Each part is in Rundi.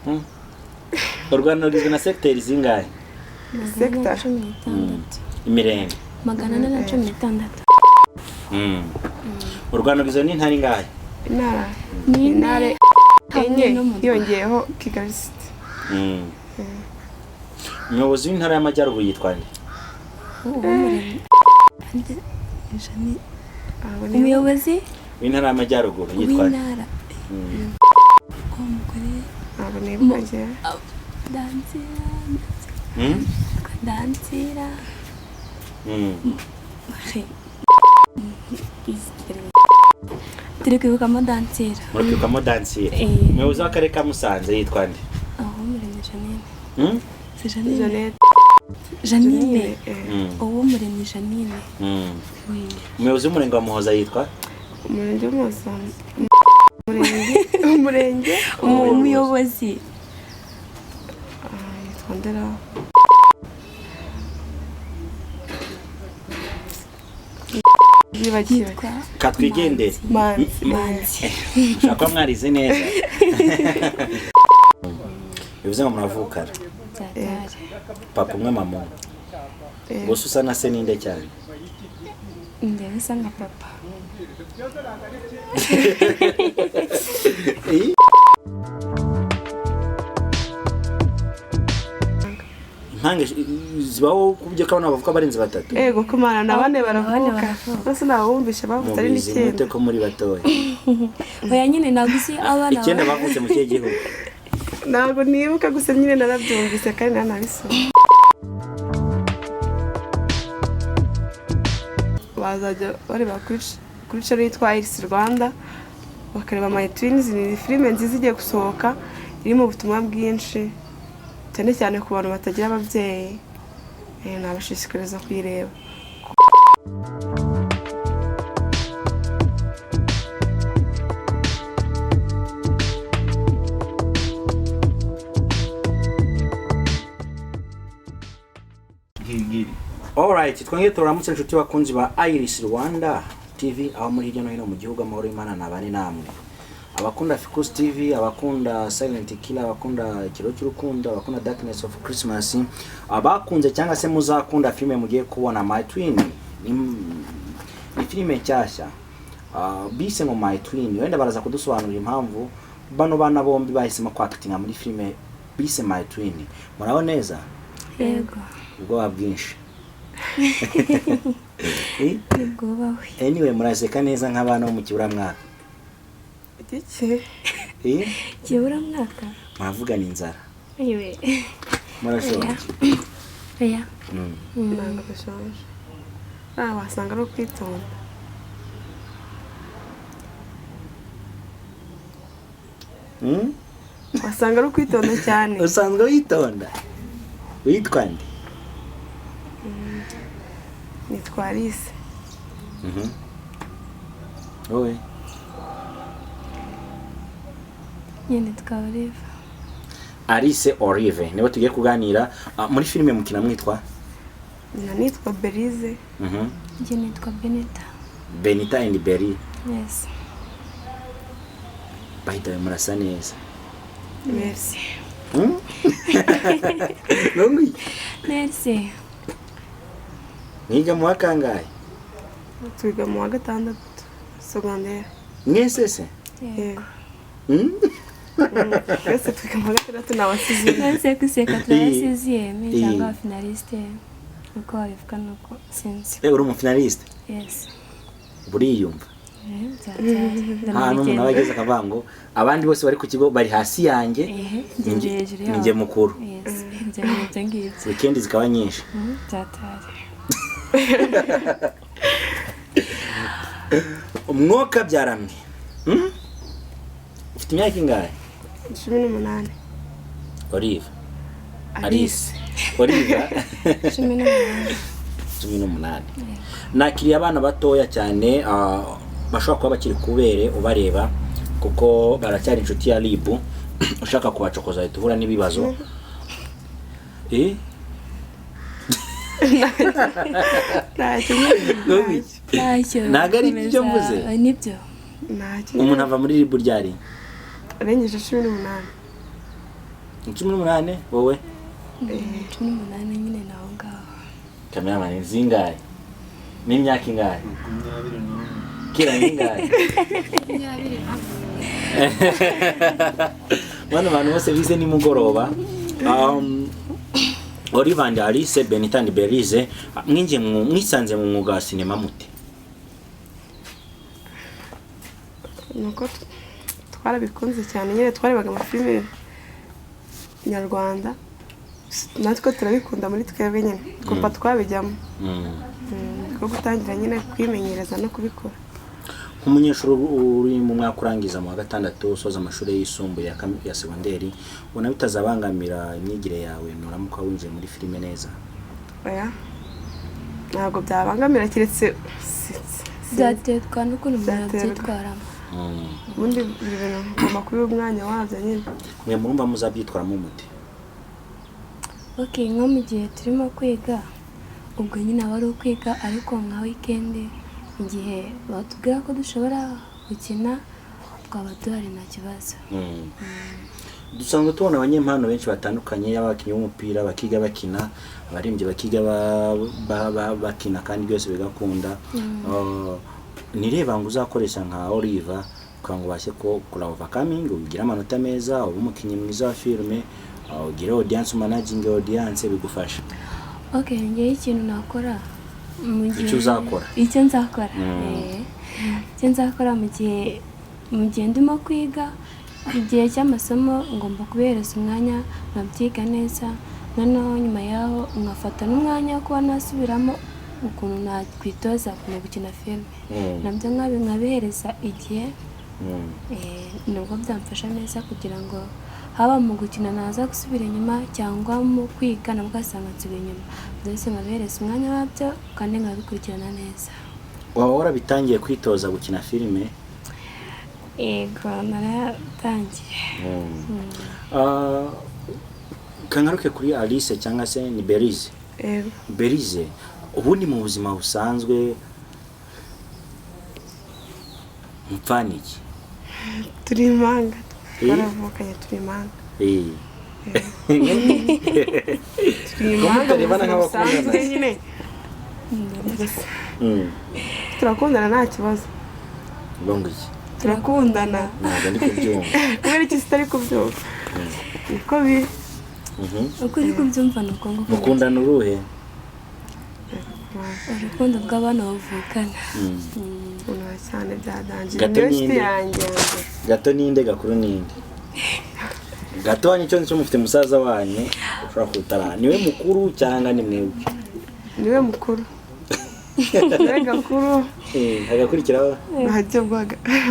U Rwanda rugizwe na segiteri zingahe? Sector. 416. Imirenge. 416. U Rwanda rugizwe n'intara ingahe? Intara. Ni Intara hamwe enye n'umurwa. hiyongeyeho Kigali City. Umuyobozi w'intara y'Amajyaruguru yitwa nde? Uwomuremyi. Janine. Abo ni Umuyobozi W'intara y'Amajyaruguru yitwa nde? w'intara. Uwo mugore Ntabwo nibuka njyewe. Dansira. Mm? Dansira. Turi kwibukamo Dansira. Muri kwibukamo Dansira. Eh. Umuyobozi w'akarere ka Musanze yitwa nde? Uwomuremyi Janine. Mm? Si Janine. Jeannette. Janine. Eh. Uwomuremyi Janine. Umuyobozi w'umurenge wa Muhoza yitwa? Umurenge w'Umuhoza. Umurenge. Umuyobozi. Ah, yitwa Ndera. Yibagiwe. Yitwa Katwigendere. Manzi. Manzi. Ushobora kuba mwarize neza. Bivuze ngo muravukana. Byatari. Papa umwe, mama umwe. Eh. Gusa usa na se ninde cyane? Njyewe usa nka papa. Impanga zibaho ku buryo ko abana bavuka barenze batatu. Ego kumana na bane Bane baravuka. baravuka. Bose nabumvishe bavutse ari Mubizi mute n'icyenda. ko muri batoya? Oya nyine ntabwo uzi abana Icyenda bavutse mu kihe gihugu? Ntabwo nibuka, gusa nyine narabyumvise kandi nanabisoma. Bazajya bareba kuri channel yitwa Iris Rwanda, bakareba My Twins. Ni filime nziza igiye gusohoka irimo ubutumwa bwinshi, cyane cyane ku bantu batagira ababyeyi. Nabashishikariza kuyireba. Alright, twongere turamutse inshuti bakunzi ba Iris Rwanda TV aho muri hirya no hino mu gihugu, amahoro y'Imana nabane namwe. Abakunda Ficus TV, abakunda Silent Killer, abakunda Ikiro cy'Urukundo, abakunda Darkness of Christmas, abakunze cyangwa se muzakunda filime mugiye kubona My Twin. Ni filime nshyashya. Bise ngo My Twin. Wenda baraza kudusobanurira impamvu bano bana bombi bahisemo kwakitinga muri filime bise My Twin. Muraho neza? Yego. Ubwoba bwinshi. Nibwubahwe. Anyway, muraseka neza nk'abana bo mu kiburamwaka. Igiki? Eh? Kiburamwaka. Muravugana inzara. Anyway. Murashonje. Oya. Ntabwo dushonje. Ah, wasanga ari ukwitonda. Wasanga ari ukwitonda cyane. Usanzwe witonda. Witwa nde? Nitwa Alice. Wowe? Nyine nitwa Olive. Alice Olive nibo tugiye kuganira. Muri filime mukina mwitwa? Nyina nitwa Belize. Njye nitwa Benita. Benita and Berry. Yes. By the way, murasa neza. Merci. Nongwi. Merci. Mwiga mu wa kangahe? Twiga mu wa gatandatu secondaire. Mwese se? Yego. Mm? Twese twiga mu wa gatandatu, ni abasizi. Nonese guseka turabasiziyeme Eh. cyangwa abafinaliste, uko babivuga nuko sinzi. Uri umufinaliste? Yes. Buriyumva. Byatari. Hano umuntu aba ageze akavuga ngo abandi bose bari ku kigo bari hasi yanjye, Ehe, njye ndi hejuru yabo. ni njye mukuru. Yes, ibyo ngibyo ngibyo. Weekend zikaba nyinshi. Byatari. Umwuka byaramwe. Ufite imyaka ingahe? 18. Olive. Alice. Olive. 18. 18. Nakiriye abana batoya cyane, bashobora kuba bakiri kubere ubareba kuko baracyari inshuti ya RIB. Ushaka kubacokoza ahita uhura n'ibibazo. Eh? Ntacyo. Ntacyo. Ntabwo ari ibyo mvuze. Nibyo. Ntacyo. Umuntu ava muri RIB ryari? Arengeje 18. 18 wowe? 18 nyine naho ngaho. Cameraman, zingahe? N'imyaka ingahe? 21. Kira n'ingahe? Bano bantu bose bize nimugoroba. Olive and Alice, Benita and Belize, mwinjiye mwisanze mu mwuga wa sinema mute? Nuko twarabikunze cyane nyine, twarebaga amafilime nyarwanda, natwe turabikunda muri twebwe nyine, twumva twabijyamo. Ko gutangira nyine kwimenyereza no kubikora. Nk'umunyeshuri uri mu mwaka urangiza mu wa gatandatu usoza amashuri yisumbuye ya segonderi, ubona bitazabangamira imyigire yawe nuramuka winjiye muri filime neza? Oya, ntabwo byabangamira keretse Byaterwa n'ukuntu umuntu Byaterwa. abyitwaramo. Ubundi buri bintu bigomba kuba umwanya wabyo nyine. Mwe murumva muzabyitwaramo mute? Ok, nko mu gihe turimo kwiga, ubwo nyine aba ari ukwiga, ariko nka weekend igihe batubwira ko dushobora gukina twaba duhari, nta kibazo. Dusanzwe tubona abanyempano benshi batandukanye, yaba abakinnyi b'umupira bakiga bakina, abaririmbyi bakiga bakina, kandi byose bigakunda. Nireba ngo uzakoresha nka Oliver kugira ngo ubashe ko kura overcoming, ugire amanota meza, ube umukinnyi mwiza wa filime, ugire audience, managing audience bigufasha. Ok, ngewe ikintu nakora mu gihe Icyo uzakora. Icyo nzakora, icyo nzakora mu gihe ndimo kwiga, igihe cy'amasomo ngomba kubihereza umwanya nkabyiga neza, noneho nyuma yaho nkafata n'umwanya wo kuba nasubiramo ukuntu nakwitoza mu gukina filime, nabyo nkabihereza igihe. Nibwo byamfasha neza kugira ngo haba mu gukina naza gusubira inyuma, cyangwa mu kwiga nabwo ugasanga nsubiye inyuma. Byose nkabihereza umwanya wabyo kandi nkabikurikirana neza. Waba warabitangiye kwitoza gukina filime? Yego, naratangiye. Kangaruke kuri Alice cyangwa se ni Belize. Yego. Belize, ubundi mu buzima busanzwe mupfana iki? Turi impanga. Eh? Twaravukanye, turi impanga. Turi Ko impanga mu mutarebana buzima nk'abakundana. busanzwe nyine. Turakundana, nta kibazo. Ngo iki? Turakundana. Ntabwo ndi kubyumva. Kubera iki sitari kubyumva? Niko biri. Uko uri kubyumva ni uko nguko. Mukundana uruhe? Urukundo rw'abana bavukana. Ukundana cyane bya danger. Gato Niyo nshuti ninde? yanjye yanjye. Gato ninde, gakuru ninde? Gato wanyu icyo nicyo mufite musaza wanyu ushobora kutara, niwe mukuru cyangwa ni mwebwe? Niwe mukuru, niwe gakuru. Agakurikiraho? Ntajya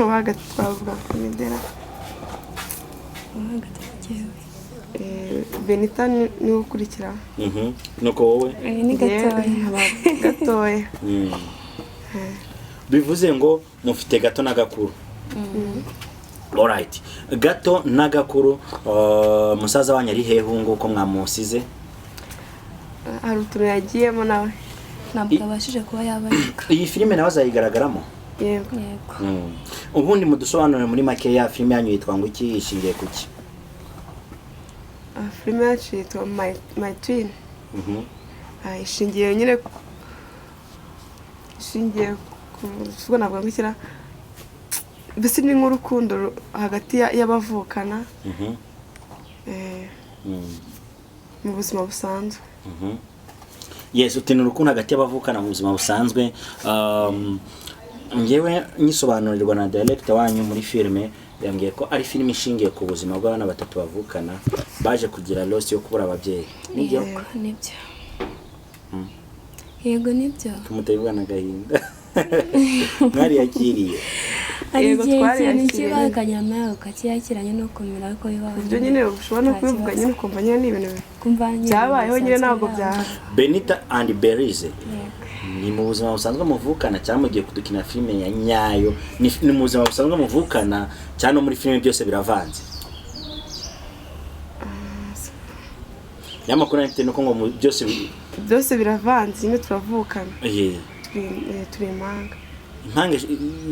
waga twavuga ku midera. Benita niwe ukurikira. Nuko wowe? Ni gatoya. Nkaba gatoya. Bivuze ngo mufite gato n'agakuru. Alright, gato n'agakuru. Musaza wanyu ari hehe ubu ngubu ko mwamusize? Hari utuntu yagiyemo nawe. Ntabwo abashije kuba yaboneka. Iyi filime nawe azayigaragaramo? Yego. Yego. Ubundi mudusobanurire muri make, ya filime yanyu yitwa ngo iki, ishingiye ku ki? Filime yacu yitwa My Twin. Ishingiye nyine, ishingiye ku ubwo navuga ngo ikira mbese ni nk'urukundo hagati y'abavukana, mu buzima busanzwe. Yes, uti ni urukundo hagati y'abavukana mu buzima busanzwe. Njyewe nyisobanurirwa na director wanyu muri filime, yambwiye ko ari filime ishingiye ku buzima bw'abana batatu bavukana baje kugira loss yo kubura ababyeyi, nibyo? Yego, nibyo. Yego, nibyo. Tumutebwa n'agahinda, mwariyakiriye? Hari Yego, igihe ikintu twariyakiriye. kiba ukagera nawe ukakiyakiranye no kumera ko bibaho. Ibyo nyine ushobora no Nta kubivuga kibazo. nyine ukumva nyine ni ibintu Kumva nyine byabayeho nyine, bisanzwe ntabwo byabaho. bya Benita and Berize, Yego. ni mu buzima busanzwe muvukana cyangwa mugiye kudukina filime ya nyayo? Ni mu buzima busanzwe muvukana cyangwa no muri filime byose biravanze? N'amakuru nari mfite nuko ngo byose Byose biravanze nyine, turavukana. Yeah. Turi impanga. Impanga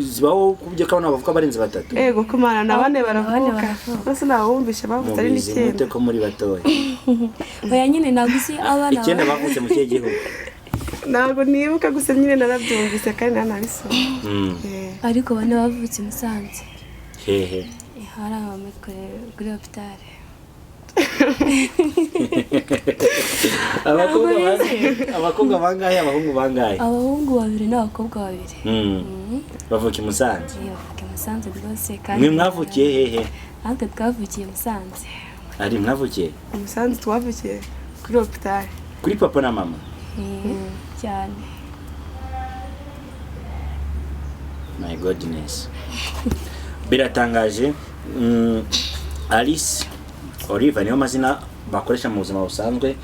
zibaho ku buryo ko abana bavuka barenze batatu? Ego kumana na bane Bane baravuka. Baravuka. Bose nabumvishe bavutse ari Mubizi mute n'icyenda. ko muri batoya? Oya nyine, ntabwo uzi abana Icyenda bavutse mu kihe gihugu? Ntabwo nibuka, gusa nyine narabyumvise kandi nanabisoma. Ariko bane bavutse i Musanze. Hehe? Hari aho kuri hôpital. Abakobwa Ntabwo abakobwa bangahe, abahungu bangahe? Abahungu babiri n'abakobwa babiri. Bavuka i Musanze? Iyo, bavuka i Musanze rwose kandi. Mwe mwavukiye hehe? Natwe twavukiye i Musanze. Ari mwavukiye? Umusanzu twavukiye kuri hôpital. Kuri papa na mama? Cyane. My goodness, biratangaje. Alice Oliver niyo mazina bakoresha mu buzima busanzwe.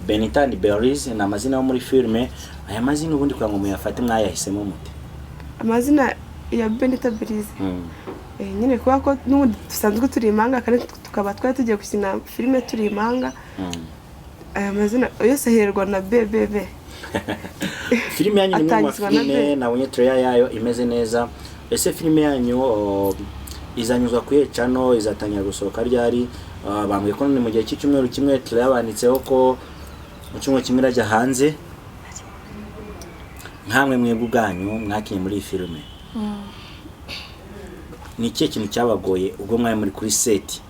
Benita and Belize ni amazina yo muri filime. Aya mazina ubundi kugira ngo muyafate mwayahisemo mute? Amazina ya Benita Belize? Nyine kubera ko n'ubundi dusanzwe turi impanga kandi tukaba twari tugiye gukina filime turi impanga. Aya mazina yose aherwa na BBB. Filime yanyu ni imwe mu Atangizwa na mafilime B. nabonye trailer yayo imeze neza. Ese filime yanyu izanyuzwa kuri channel, izatangira gusohoka ryari? Bambwiye ko ni mu gihe cy'icyumweru kimwe. Trailer banditseho ko mu cyumweru kimwe irajya hanze. Nkamwe mwebwe ubwanyu mwakinye muri iyi filime, ni ikihe kintu cyabagoye ubwo mwari muri kuri set?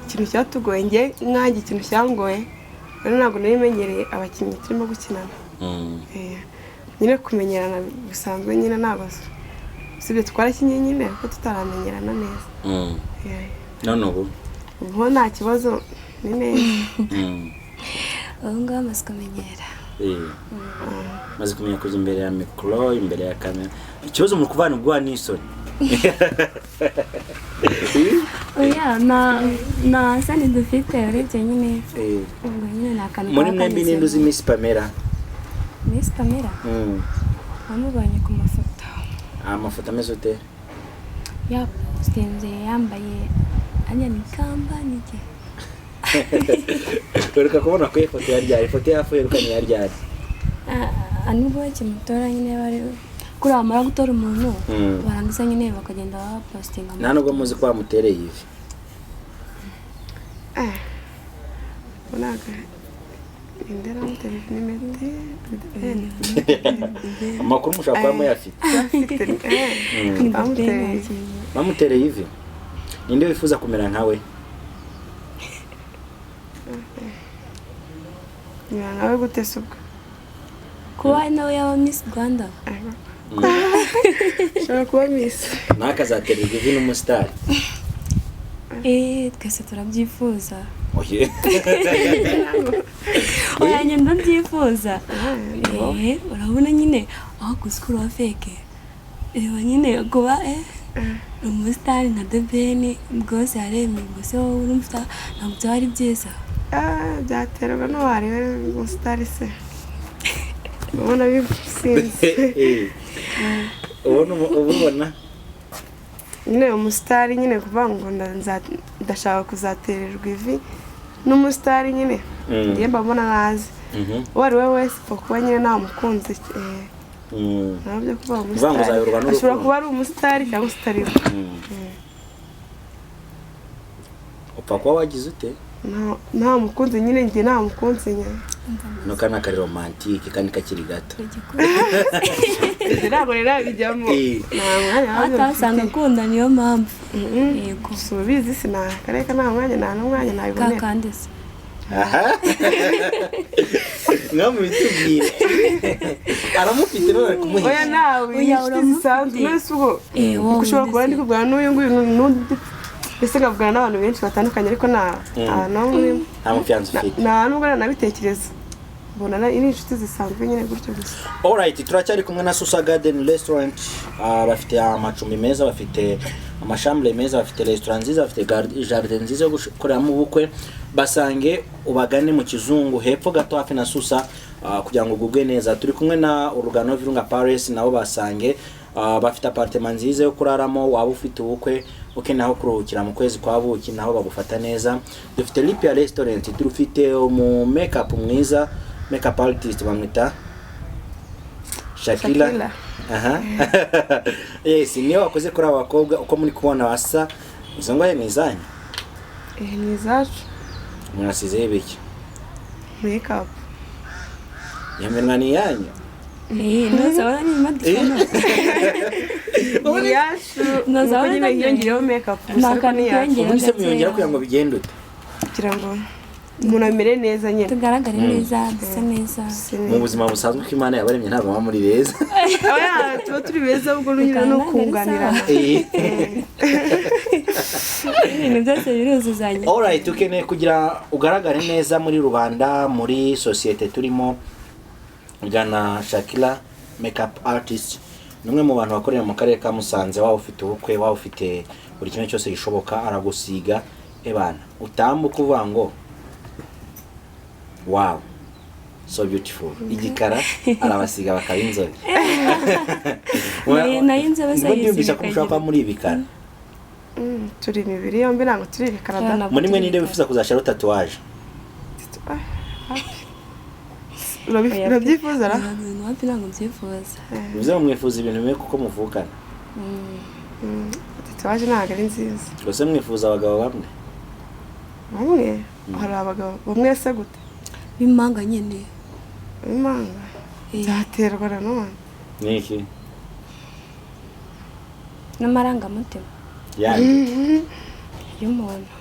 Ikintu cyatugoye, njye nkanjye ikintu cyangoye rero, ntabwo nari menyereye abakinnyi turimo gukinana. Nyine kumenyerana bisanzwe nyine ntabwo usibye twarakinye nyine ariko tutaramenyerana neza. None ubu? Ubu nta kibazo, ni neza. Ubu ngubu amaze kumenyera. Maze kumenya kujya imbere ya mikoro, imbere ya kamera. Ikibazo mu kubana ubwoba n'isoni? Oya, nta soni dufite urebye nyine. Ubwo nyine ni akantu Muri kaba mwembi ninde uzi kanyuzemo. Miss Pamela? Miss Pamela? Wamubonye ku mafoto. Amafoto ameze ute? Yapostinze yambaye anya ni kamba niki. Uheruka kubona ko ifoto ya ryari, ifoto yafu yerukanye ya ryari? Nubwo bakimutora nyine, bari kuri bamara gutora umuntu barangiza nyine bakagenda bapostinga. Nta nubwo muzi ko bamutereye ivi? Ubu ntabwo indera ni meti. Amakuru mushobora kuba muyafite. Bamuteye. Bamutereye ivi. Ninde wifuza kumera nkawe? Nyura nawe gute se ubwo? Kuba nawe yaba Miss Rwanda. Ushobora kuba Miss. Ntakazatererwa ivi n'umusitari. Twese turabyifuza. Oye. Oya, njye ndabyifuza. Urabona nyine aho gusikura wa fake, reba nyine kuba umusitari nka The Ben rwose yaremye gusa wowe urumva ntabwo byaba ari byiza. Byaterwa n'uwari we umusitari se, ubona bisinze. Ubona ububona. Nyine umusitari nyine kuvuga ngo ndashaka kuzatererwa ivi n'umusitari nyine, ngiye mbabona ntazi uwo ari we wese, upfa kuba nyine namukunze. Ntabwo byo kuba Kuvuga ngo umusitari uzayoborwa n'urukundo. Ashobora kuba ari umusitari cyangwa utari we. Upfa kuba wagize ute? Nta mukunzi nyine, njye nta mukunzi nyine. No kana kari romantique kandi kakiri gato. Njye ntabwo rero nabijyamo. Nta mwanya wabyo Atasanga mfite. akunda, niyo mpamvu. Yego. Si ubizi, sinakareka, nta mwanya, nta n'umwanya nabibonera. Kakandi se. Aha, mwamubitubwire, aramufite none ari Oya. kumuhisha. Nawe Oya, inshuti uramufite. zisanzwe mbese ubwo Wowe kuko ushobora kuba mbese. ndi kuvugana n'uyu nguyu n'undi, mbese nkavugana n'abantu benshi batandukanye, ariko nta nta n'umwe urimo. Nta mufiyanse ufite? Nta nubwo nanabitekereza, mbona ari inshuti zisanzwe nyine gutyo gusa. Alright, turacyari kumwe na Susa Garden Restaurant. Bafite amacumbi meza, bafite amashambure meza, bafite restaurant nziza, bafite jardin nziza yo gukoreramo ubukwe. Basange ubagane mu Kizungu hepfo gato hafi na Susa, kugira ngo ugubwe neza. Turi kumwe na Urugano Virunga Paris, nabo basange. Bafite appartement nziza yo kuraramo, waba ufite ubukwe ukeneye aho kuruhukira mu kwezi kwa buki, naho bagufata neza. Dufite Lipia Restaurant, dufite umu makeup mwiza, makeup artist bamwita Shakira. Shakira. Aha. Yes, niyo wakoze kuri aba bakobwa uko muri kubona basa. Izo ngohe ni izanyu? Ni izacu. Mwasizeho ibiki? Makeup. Iyo minwa ni iyanyu? Ntuzabona ni imadikano. Ni iyacu. Ntuzabona Nuko nyine ni- hiyongereyeho makeup Ni gusa, ariko akantu ni iyacu. kiyongera. Ubundi se mwiyongera kugira ngo bigende ute? Kugira ngo umuntu amere neza nyine. Tugaragare neza, dusa neza. Si Mu neza. buzima busanzwe uko Imana yabaremye ntabwo muba muri beza. Oya, tuba turi beza, ubwo nyine ni ukunganirana. Ibintu byose biruzuzanya. Alright, ukeneye kugira ugaragare neza muri rubanda, muri sosiyete turimo. Gana Shakira makeup artist, ni umwe mu bantu bakorera mu karere ka Musanze. Waba ufite ubukwe, waba ufite buri kimwe cyose gishoboka, aragusiga ebana utambuka uvuga ngo "Wow, so beautiful." Igikara arabasiga bakaba inzobe. Nayo inzobe Ubwo ndiyumvisha ko zayisiga. mushobora kuba muri ibikara. Turi imibiri yombi, ntabwo turi ibikara da. Ntabwo Muri mwe turi ninde ibikara. wifuza kuzashyiraho tatouage? Ah, hafi. Urabyifuza ra? Hafi, ntabwo mbyifuza. Bivuze ngo mwifuza ibintu bimwe kuko muvukana. Tatouage ntabwo ari nziza. Gusa mwifuza abagabo bamwe? Bamwe? Hari abagabo bamwe se gute? B'impanga nyine. Impanga? Byaterwa nanone. Ni iki? N'amarangamutima Yanyu? y'umuntu.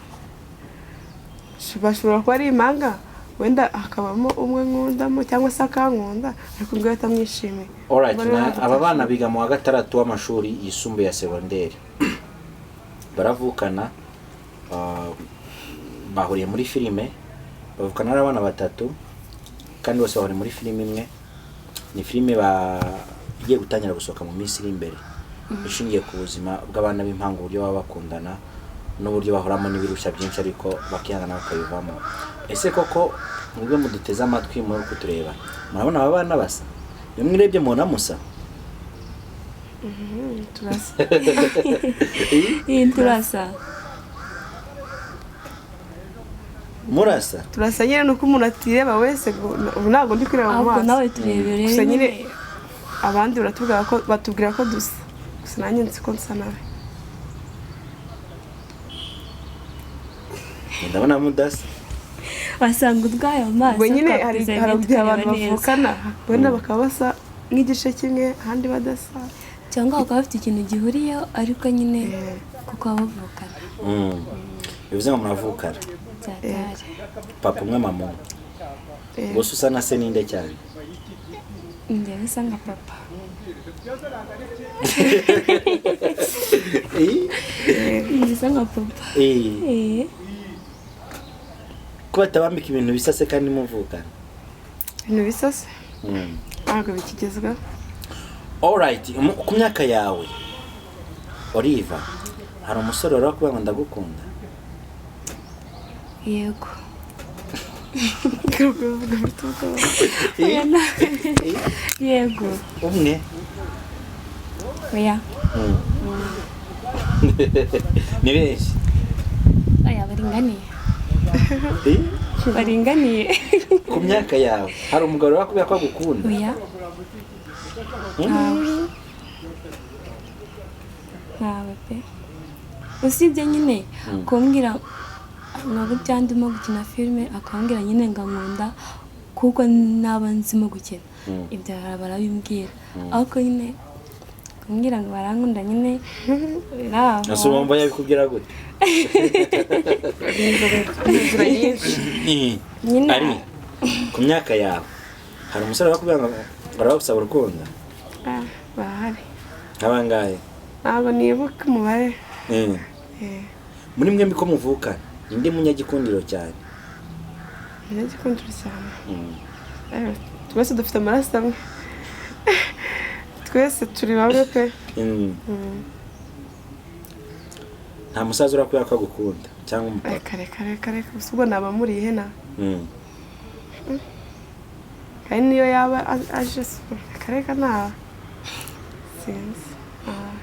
Bashobora kuba ari impanga, wenda hakabamo umwe nkundamo cyangwa se akankunda, ariko ngo atamwishimiye. Alright, Ubwo rero aba bana biga mu wa gatandatu w'amashuri yisumbuye ya segonderi. Baravukana, bahuriye muri filime, bavukana ari abana batatu kandi bose bahuriye muri filime imwe. Ni filime igiye gutangira gusohoka mu minsi iri imbere, ishingiye ku buzima bw'abana b'impanga, uburyo baba bakundana n'uburyo bahoramo n'ibirushya byinshi ariko bakihangana bakabivamo. Ese koko mwebwe muduteze amatwi, muri kutureba, murabona aba bana basa? Iyo mwirebye mubona musa? Turasa. Iyi turasa. Murasa? Turasa nyine, nuko umuntu atireba wese ubu ntabwo ndi kureba mu Ahubwo maso. nawe turebere. Gusa nyine abandi baratubwira ko, batubwira ko dusa, gusa nanjye nzi ko nsa nawe. Ndabona mudasa. Wasanga urwaye amaso. Ubwo nyine hari twakwize hari igihe abantu tukareba neza. bavukana wenda bakaba basa nk'igice kimwe, ahandi badasa. Cyangwa bakaba bafite ikintu gihuriyeho, ariko nyine kuko baba bavukana. Bivuze ngo muravukana? Byatari. Papa umwe, mama umwe? Gusa usa na se ninde cyane? Njyewe bisa nka papa. Bisa nka papa. Ko batabambika ibintu bisa se kandi muvukana? Ibintu bisa se? Ntabwo bikigezweho. Alright, ku myaka yawe Oliva, hari umusore wari wakubwira ngo "Ndagukunda"? Yego. Kuvuga mfite ubwoba. Oya, yego. Umwe? Oya. Ni benshi? Oya, baringaniye. Baringaniye. Ku myaka yawe hari umugabo wari wakubwira ko agukunda? Oya. Ntawe, ntawe pe, usibye nyine kumbwira nka gutya ndimo gukina filime, akambwira nyine ngo nkunda kuko naba nzimo gukina. Ibyo barabimbwira, ariko nyine kumbwira ngo barankunda nyine biraho. Ese wumva yabikubwira gute? Inzira nyinshi. Nyine. Ari ku myaka yawe hari umusore wakubwira ngo barabagusaba urukundo? Ah, barahari. Nk'abangahe? Ntabwo nibuka umubare. Muri mwembi ko muvukana, ninde munyagikundiro cyane? Umunyagikundiro cyane? Twese dufite amaraso amwe, twese turi bamwe pe. Nta musaza urakubwira ko agukunda cyangwa umupapa? Reka, reka, reka, reka. Gusa ubwo naba muriye na kandi niyo yaba aje reka, reka, nta, sinzi. Ah,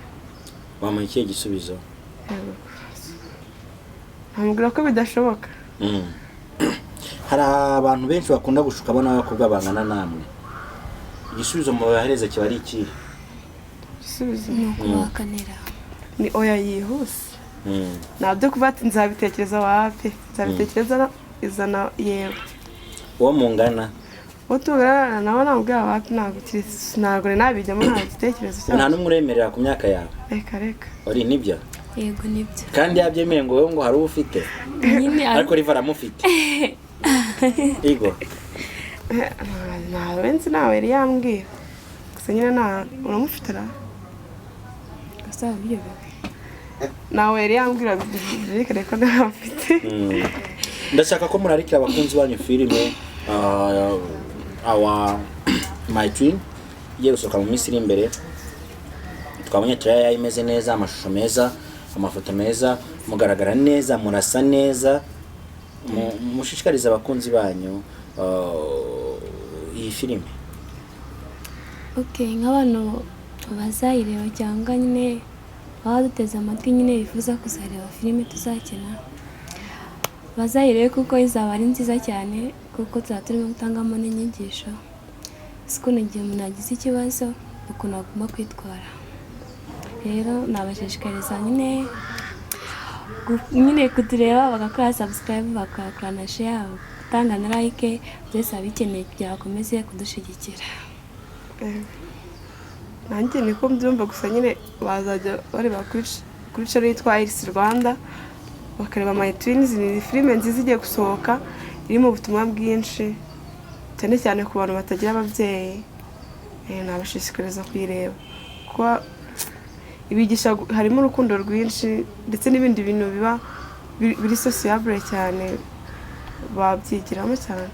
Wamuha ikihe gisubizo? Yego. Namubwira ko bidashoboka. Hari abantu benshi bakunda gushuka abana b'abakobwa bangana namwe. Igisubizo mubahereza kiba ari ikihe? Igisubizo Ni ukubahakanira. Ni oya yihuse. Ntabyo kuba ati nzabitekereza, wapi, nzabitekereza izana yewe. Uwo mungana? Uwo tungana nawe namubwira wapi, ntabwo ntabwo nabijyamo, nta gitekerezo Nta cyabyo. n'umwe uremerera ku myaka yawe? Reka reka. Ori nibyo? Yego, nibyo. Kandi yabyemeye ngo wowe ngo hari uwo ufite? Nyine. Ariko Riva aramufite. Igo. Ntawe nzi, nawe yari yambwira gusa nyine nta uramufite ra. Gusa biyobewe. Nawe yari yambwira, byerekane ko ntamufite. Ndashaka ko murarikira abakunzi banyu filime awa My Twin igiye gusohoka mu minsi iri imbere. Twabonye trailer yayo imeze neza, amashusho meza, amafoto meza, mugaragara neza, murasa neza. Mushishikarize abakunzi banyu iyi filime. Ok, nk'abantu bazayireba cyangwa nyine baba duteze amatwi nyine bifuza kuzareba filime tuzakina, bazayirebe kuko izaba ari nziza cyane, kuko tuzaba turimo gutangamo n'inyigisho z'ukuntu igihe umuntu agize ikibazo ukuntu agomba kwitwara. Rero nabashishikariza nyine nyine kutureba, bagakora subscribe, bagakora na share, gutanga na like, byose biba bikeneye kugira bakomeze kudushyigikira. Nanjye niko mbyumva, gusa nyine bazajya bareba kuri channel yitwa Iris Rwanda, bakareba My Twins. Ni filime nziza igiye gusohoka irimo ubutumwa bwinshi, cyane cyane ku bantu batagira ababyeyi. Nabashishikariza kuyireba kuko ibigisha harimo urukundo rwinshi ndetse n'ibindi bintu biba biri sociable cyane, babyigiramo cyane.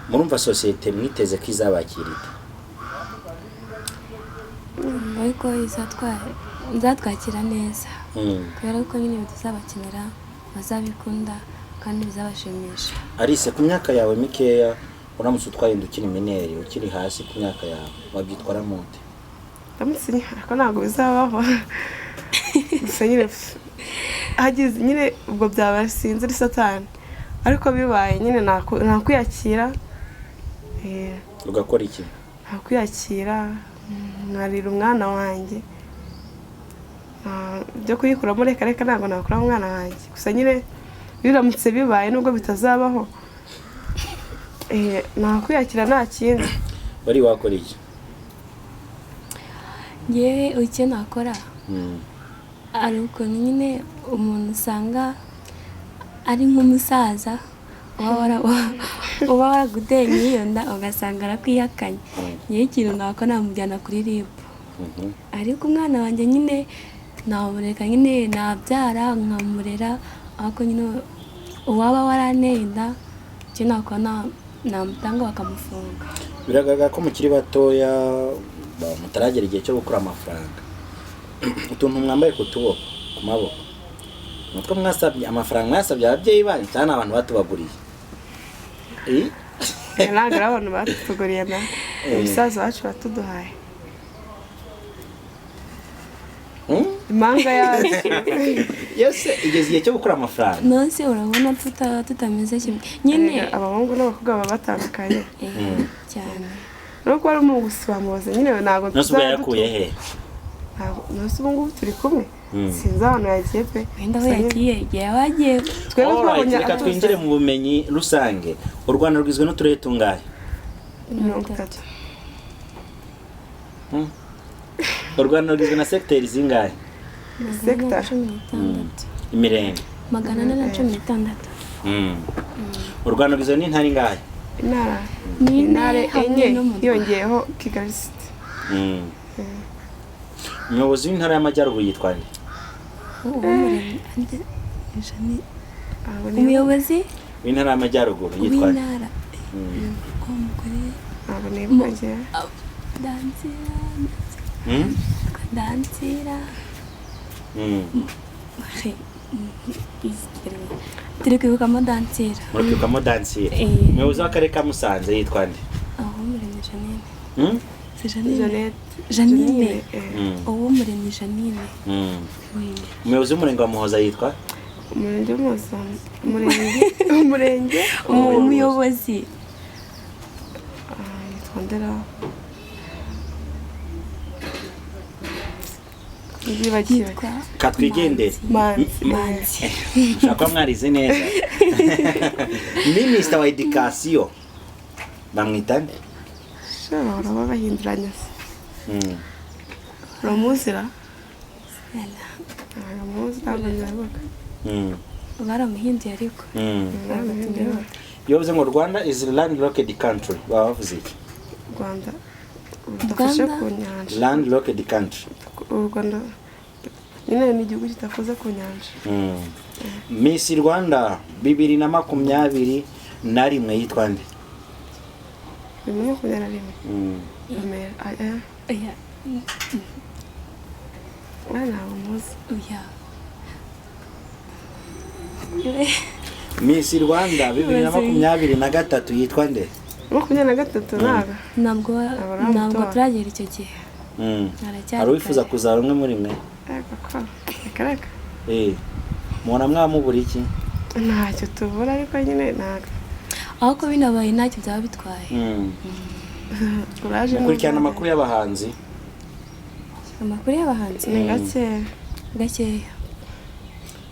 Murumva sosiyete mwiteze ko izabakira ite? Ariko izatwakira neza kubera ko nyine ibintu tuzabakinira bazabikunda kandi bizabashimisha. Alice, ku myaka yawe mikeya, uramutse utwaye inda ukiri mineur, ukiri hasi ku myaka yawe, wabyitwaramo ute? Ndamutse, ariko ntabwo bizabaho, gusa nyine hagize nyine ubwo byaba sinzi ari satani, ariko bibaye nyine nakwiyakira. Ugakora iki? Nakwiyakira, nkarira umwana wanjye. Ibyo kuyikuramo reka reka, ntabwo nakura umwana wanjye. Gusa nyine biramutse bibaye, nubwo bitazabaho, nakwiyakira, nta kindi. Wari wakora iki? Ngewe icyo nakora, hari ukuntu nyine umuntu usanga ari nk'umusaza uba waraguteye nk'iyo nda, ugasanga arakwihakanye. Ngewe ikintu nakora, namujyana kuri RIB. Ariko umwana wanjye nyine namureka, nyine nabyara nkamurera, ariko nyine uwaba waranteye inda, icyo nakora namutanga bakamufunga. Biragaragara ko mukiri batoya, mutaragera igihe cyo gukura amafaranga. Utuntu mwambaye ku tuboko, ku maboko, ni utwo mwasabye amafaranga, mwasabye ababyeyi banyu cyangwa ni abantu batubaguriye? Ntabwo ari abantu batuguriye, na umusaza wacu watuduhaye. Impanga yacu. Yose igeze igihe cyo gukura amafaranga. Nonse urabona tutameze kimwe nyine. Erega abahungu n'abakobwa baba batandukanye. Cyane. Nuko ari umuhungu gusa bamubaza nyine ntabwo Nonse ubwo yakuye he? Ntabwo, nonse ubu ngubu turi kumwe, sinzi ahantu yagiye pe. Wenda aho yagiye, igihe yaba yagiye. Twebwe Alright, twabonye reka twinjire mu bumenyi rusange. U Rwanda rugizwe n'uturere tungahe? 30. U Rwanda rugizwe na segiteri zingahe? Sector. 416. Imirenge. 416. U Rwanda rugizwe n'intara ingahe? Intara Ni intara ine hamwe enye n'umurwa. Hiyongeyeho Kigali City. Umuyobozi w'intara y'Amajyaruguru yitwa nde? Uwumuremyi ande Jani. Ntabwo nibuka. Umuyobozi W'intara y'Amajyaruguru yitwa nde? w'intara, uwo mugore. Ntabwo nibuka njyewe. Dansira. Dansira. Turi kwibukamo Dansira. Muri kwibukamo Dansira. Eh. Umuyobozi w'akarere ka Musanze yitwa nde? Uwumuremyi Janine. Si Janine. Jeannette. Janine. Eh. Uwumuremyi Janine. Umuyobozi w'umurenge wa Muhoza yitwa? Umurenge w'Umuhoza, umurenge Umuyobozi. Ah, yitwa Ndera, ndibagiwe. Yitwa Katwigendere. Manzi. Manzi. Mushobora kuba mwarize neza. Minisita wa education bamwita nde? Sha, bahora babahinduranya se. Uramuzira? Yala. Ntabwo muzi, ntabwo nyabuka. Baramuhinduye ariko. Ntabwo. Iyo bavuze ngo Rwanda is landlocked country, baba bavuze iki? U Rwanda rudafashe Rwanda? ku nyanja. Landlocked country. U Rwanda nyine ni igihugu kidakoze ku nyanja. Miss Rwanda 2021 yitwa nde? 2021? Remera aya. Oya. Aya ntabwo muzi. Oya. Miss Rwanda 2023 yitwa nde? 23 ntabwo. Ntabwo. Ntabwo Ntabwo aramutora. turagera icyo gihe. Haracyari Hari uwifuza kare. kuzaba umwe muri mwe? Ariko ko reka reka. Mubona mwamubura iki? Ntacyo tubura, ariko nyine ntabwo. Ahubwo binabaye ntacyo byaba bitwaye. Uraje. Mukurikirana amakuru y'abahanzi? Amakuru y'abahanzi? Ni gake. Gakeya.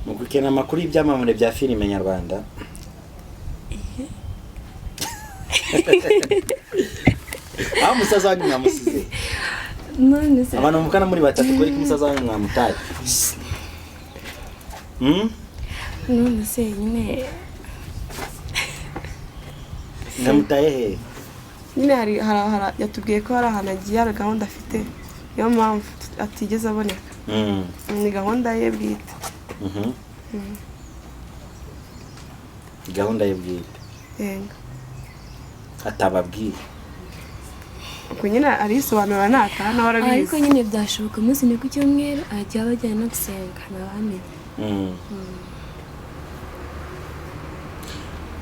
Mukurikirana amakuru y'ibyamamare bya filime nyarwanda? Aho umusaza wanyu mwamusize? None se? Abantu muvukana muri batatu, kuri ko umusaza wanyu mwamutaye? None se nyine? Mwamutaye he? Nyine hari yatubwiye ko hari ahantu agiye, hari gahunda afite, niyo mpamvu atigeze aboneka. Ni gahunda ye bwite. Gahunda ye bwite? Yego. Atababwiye? Ubwo nyine arisobanura nataha nawe Ariko arabizi. nyine byashoboka umunsi ni ku cyumweru ajya bajyana no gusenga, ntawamenya.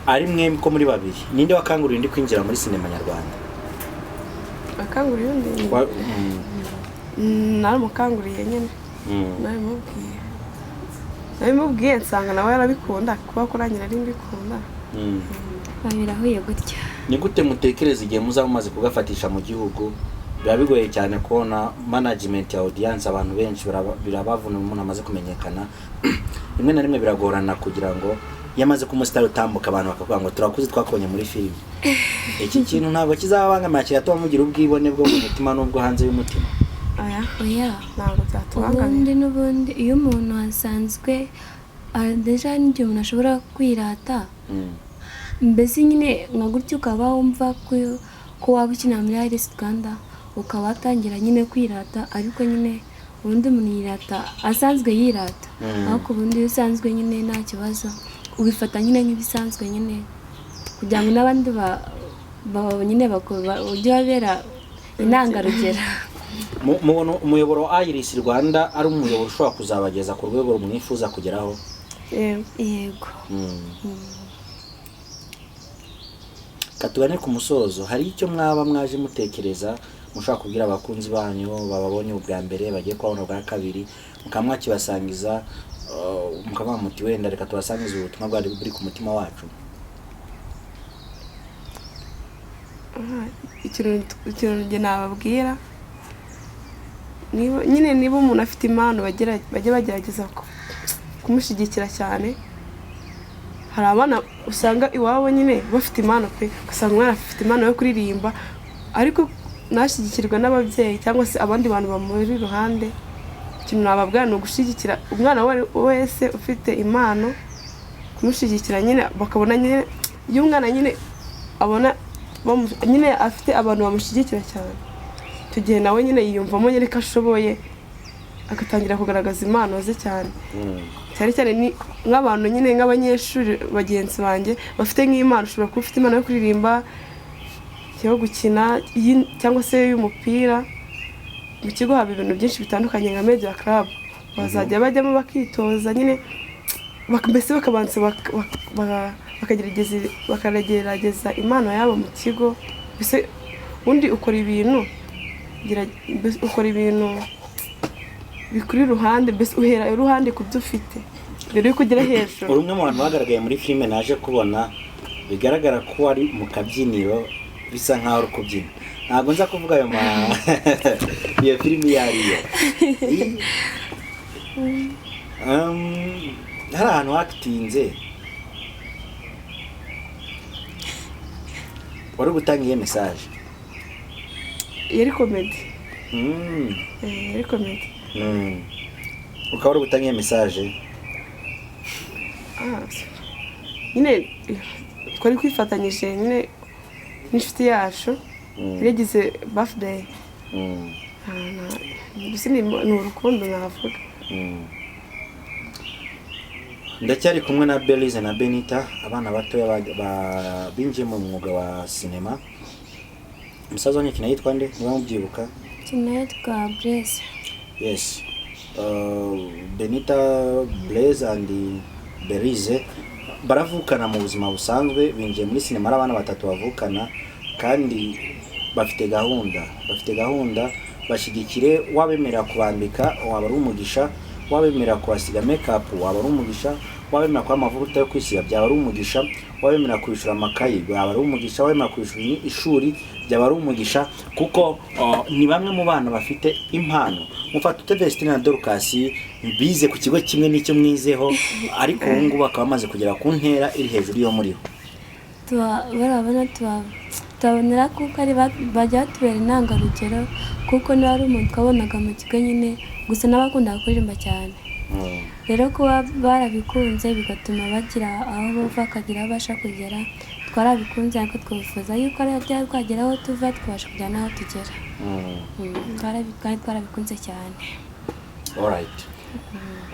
Ari mwe ko muri babiri, ninde wakanguriye undi kwinjira muri sinema nyarwanda? Akanguriye undi? Naramukanguriye nyine. Nabimubwiye nsanga nawe arabikunda kuba ko nanjye nari mbikunda. Babirahuye gutya. Ni gute mutekereza igihe muzaba mumaze kugafatisha mu gihugu? Biba bigoye cyane kubona management ya audience, abantu benshi birabavuna. Umuntu amaze kumenyekana, rimwe na rimwe biragorana kugira ngo iyo amaze kuba umusitari utambuka, abantu bakavuga ngo turakuzi, twakubonye muri filime. Iki kintu ntabwo kizababangamira, kigatuma mugira ubwibone bwo mu mutima n'ubwo hanze y'umutima? Aya. Oya. Ntabwo byatubangamira. Ubundi n'ubundi iyo umuntu asanzwe déjà hari n'igihe umuntu ashobora kwirata. Mbese nyine nka gutyo ukaba wumva ko waba ukina muri Iris Rwanda, ukaba watangira nyine kwirata, ariko nyine ubundi umuntu yirata asanzwe yirata. Ariko ubundi iyo usanzwe nyine nta kibazo, ubifata nyine nk'ibisanzwe nyine kugira ngo n'abandi nyine ujye babera intangarugero. Mubona umuyoboro wa Iris Rwanda ari umuyoboro ushobora kuzabageza ku rwego mwifuza kugeraho? Yego. Yego. Katugane ku musozo. Hari icyo mwaba mwaje mutekereza mushobora kubwira abakunzi banyu bababonye ubwa mbere, bagiye kubabona ubwa kabiri, mukaba mwakibasangiza, mukavuga muti wenda reka tubasangize ubutumwa bwari buri ku mutima wacu? Aha, ikintu njye nababwira, niba nyine niba umuntu afite impano, bajye bagerageza kumushyigikira cyane. Hari abana usanga iwabo nyine bafite impano pe, ugasanga umwana afite impano yo kuririmba ariko ntashyigikirwe n'ababyeyi cyangwa se abandi bantu bamuri iruhande. Ikintu nababwira ni ugushyigikira umwana uwo ari we wese ufite impano, kumushyigikira nyine, bakabona nyine iyo umwana nyine abona nyine afite abantu bamushyigikira cyane, icyo gihe nawe nyine yiyumvamo nyine ko ashoboye, agatangira kugaragaza impano ze cyane. Cyane cyane ni nk'abantu nyine nk'abanyeshuri bagenzi banjye bafite nk'impano. Ushobora kuba ufite impano yo kuririmba, yo gukina cyangwa se y'umupira. Mu kigo haba ibintu byinshi bitandukanye nka media club, bazajya bajyamo bakitoza nyine, mbese bakabanza bakagerageza impano yabo mu kigo. Mbese undi ukora ibintu Mbese ukora ibintu bikuri iruhande, mbese uhera iruhande ku byo ufite mbere yuko ugera hejuru. Uri umwe mu bantu bagaragaye muri filime naje kubona, bigaragara ko wari mu kabyiniro, bisa nkaho uri kubyina. Ntabwo nza kuvuga ayo ma iyo filime iyo ariyo. Hari ahantu hakitinze wari gutanga iyo message? Yari comedy. Yari comedy. Ukaba uri gutanga iyo message? Ah, nyine twari kwifatanyije nyine n'inshuti yacu yagize birthday. Mbese ni urukundo navuga. Ndacyari kumwe na Belize na Benita, abana batoya binjiye mu mwuga wa sinema. Umusaza wanyu akina yitwa nde, niba mubyibuka? Kina yitwa Blaise. Yes, Benita, Blaise and Belize baravukana mu buzima busanzwe, binjiye muri sinema ari abana batatu bavukana kandi bafite gahunda, bafite gahunda. Bashyigikire. Wabemerera kubambika waba ari umugisha, wabemerera kubasiga makeup waba ari umugisha, wabemerera kubaha amavuta yo kwisiga byaba ari umugisha, wabemerera kwishyura amakayi byaba ari umugisha, wabemerera kwishyura ishuri byaba ari umugisha, kuko ni bamwe mu bana bafite impano. Mufata ute Vestine na Dorcas bize ku kigo kimwe n'icyo mwizeho, ariko ubu ngubu bakaba bamaze kugera ku ntera iri hejuru yo muriho? Barabona tubabonera kuko ari bajya batubera intangarugero, kuko niba ari umuntu twabonaga mu kigo nyine gusa n'abakundaga kuririmba cyane. Rero kuba barabikunze bigatuma bagira aho bava bakagira aho babasha kugera, twarabikunze, ariko twifuza yuko ari byari twagera aho tuva tukabasha kugera n'aho tugera. Twari twarabikunze cyane. Alright.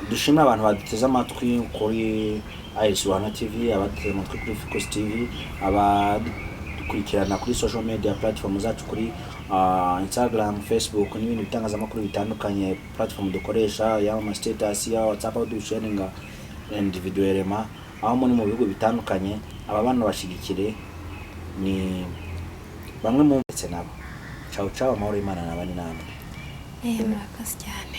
Dushimire abantu baduteze amatwi kuri Iris Rwanda TV, abaduteze amatwi kuri Ficus TV, abadukurikirana kuri social media platform zacu, kuri Instagram, Facebook n'ibindi bitangazamakuru bitandukanye, platform dukoresha, yaba ama status ya WhatsApp, aho dusharinga individuellement, aho muri mu bihugu bitandukanye. Aba bana bashigikire, ni bamwe mu ndetse nabo. Ciao ciao, amahoro y'Imana nabane namwe. Murakoze cyane.